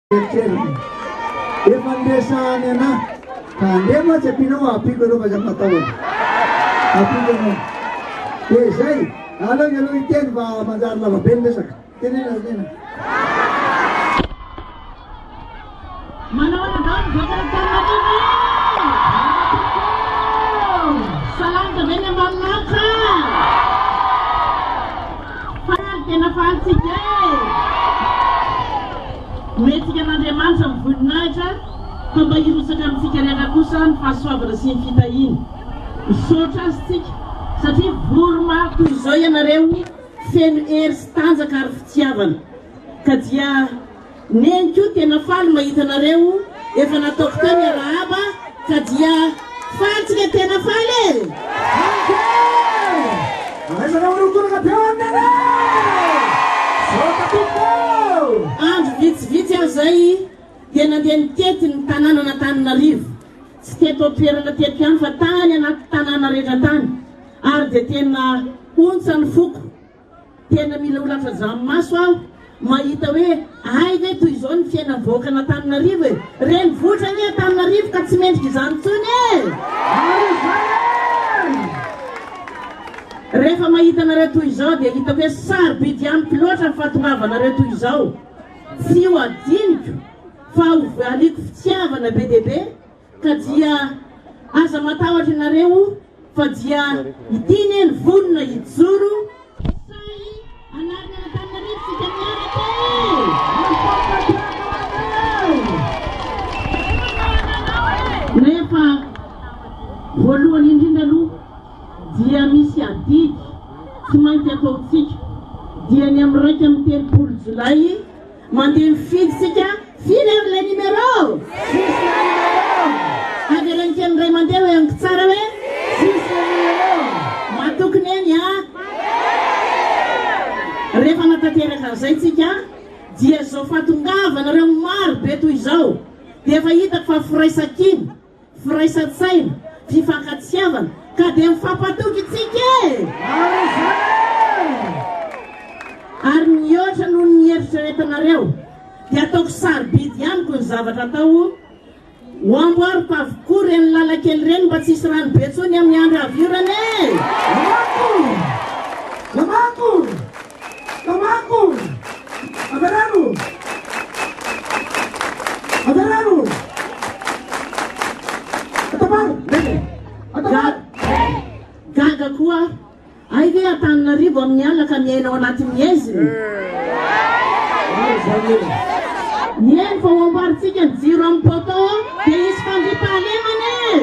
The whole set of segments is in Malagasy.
Eritreriny. Efa niresahany anah ka andeha moa tsy ampianao fa ampiako ianao fa aza matahotra. Ampiako ianao. Dia izay, aleo ianao hiteny fa manjary lava be ny resaka. Teneno teneno. Manao ahoana daholo ny vahoakan'Antananarivo e! Salama ve ny ambanilanitra? Faly tena faly tsika e! Omentsika an'Andriamanitra ny voninahitra fa mba hirotsaka amintsika rehetra kosa ny fahasoavana sy ny fitahiany. Misaotra Azy tsika satria vory maro toy izao ianareo feno hery sy tanjaka ary fitiavana. Ka dia Neny koa tena faly mahita anareo efa nataoko teo ny arahaba ka dia faly tsika tena faly e! Andraisana horonkorona be ho an'i Neny e! Misaotra tompoko ô! Andro vitsivitsy aho izay dia nandeha nitety ny tanànan'Antananarivo, tsy teto an-toerana teto ihany fa tany anaty tanàna rehetra tany ary dia tena ontsa ny foko. Tena mila ho latsa-dranomaso aho mahita hoe hay ve toy izao ny fiainan'ny vahoakan'Antananarivo e! Renivohitra anie Antananarivo ka tsy mendrika izany intsony e! Ary izany e! Rehefa mahita anareo toy izao dia hitako hoe sarobidy amiko loatra ny fahatongavanareo toy izao. Tsy ho adinoko fa ho valiako fitiavana be dia be Ka dia aza matahotra ianareo fa dia ity Neny vonona hijoro sahy hanarina an'Antananarivo tsika miaraka e! Nefa voalohany indrindra aloha dia misy adidy tsy maintsy ataontsika dia ny amin'ny 31 jolay Mandeha mifidy tsika, firy ary ilay numéro? Six ilay numéro. Avereno kely indray mandeha hoe amiko tsara hoe. Six ilay numéro. Matoky neny a. Rehefa natanteraka an'izay tsika dia izao fahatongavanareo maro be toy izao dia efa hitako fa firaisankina Firaisan-tsaina, fifankatiavana, ka dia mifampatoky tsika e! Ary izany e! Ary mihoatra noho ny eritreretinareo, dia ataoko sarobidy amiko ny zavatra atao, ho amboariko avokoa ireny lalan-kely ireny mba tsy hisy rano be intsony amin'ny andro avy orana e! Lamako! Lamako! Lamako! Avereno! Avereno! Atabaro! Atabaro! Gaga koa aho. Hay ve Antananarivo amin'ny alina ka miaina ao anatin'ny haizina? Eny fa ho amboarintsika ny jiro amin'ny poteau dia hisy fandriampahalemana e!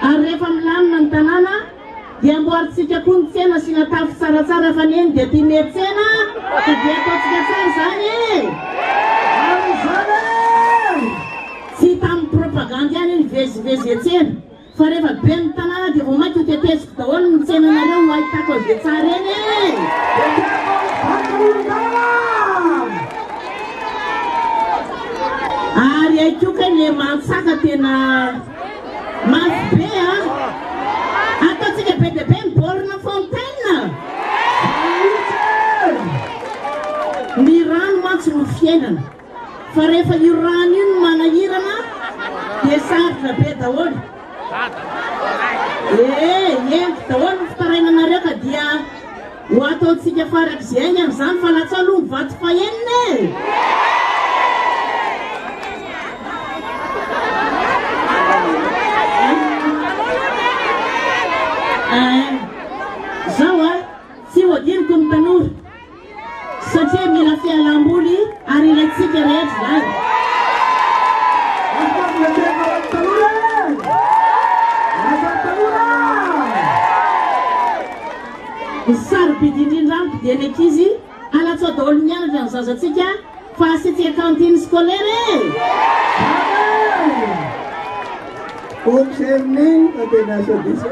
Ary rehefa milamina ny tanàna dia amboarintsika koa ny tsena asiana tafo tsaratsara fa neny dia tia miantsena ka dia ataontsika tsara izany e! Ary izany e! Tsy tamin'ny propagandy ihany io nivezivezy hiantsena fa rehefa ben'ny tanàna dia vao mainka ho teteziko daholo ny tsenanareo ho ahitako an'izay tsara eny e! Teteziko vaky olon-dalana! Ary hay koa kay le mantsaka tena Mafy be a! Ataontsika be dia be ny borne fontaine! Ny rano mantsy no fiainana, fa rehefa io rano io no manahirana dia sarotra be daholo. Ee, henoko daholo ny fitarainanareo ka dia Ho ataontsika farak'izay haingana izany fa latsaho aloha ny vato fahenina e! Zao a, tsy ho adinoko ny tanora satria mila fialam-boly ary ilaintsika rehetra izany. Ny sarobidy indrindra amiko dia ny ankizy, alatsaho daholo mianatra ny zazantsika fa asiantsika cantine scolaire e! Amen! Observing fa tena asa diso.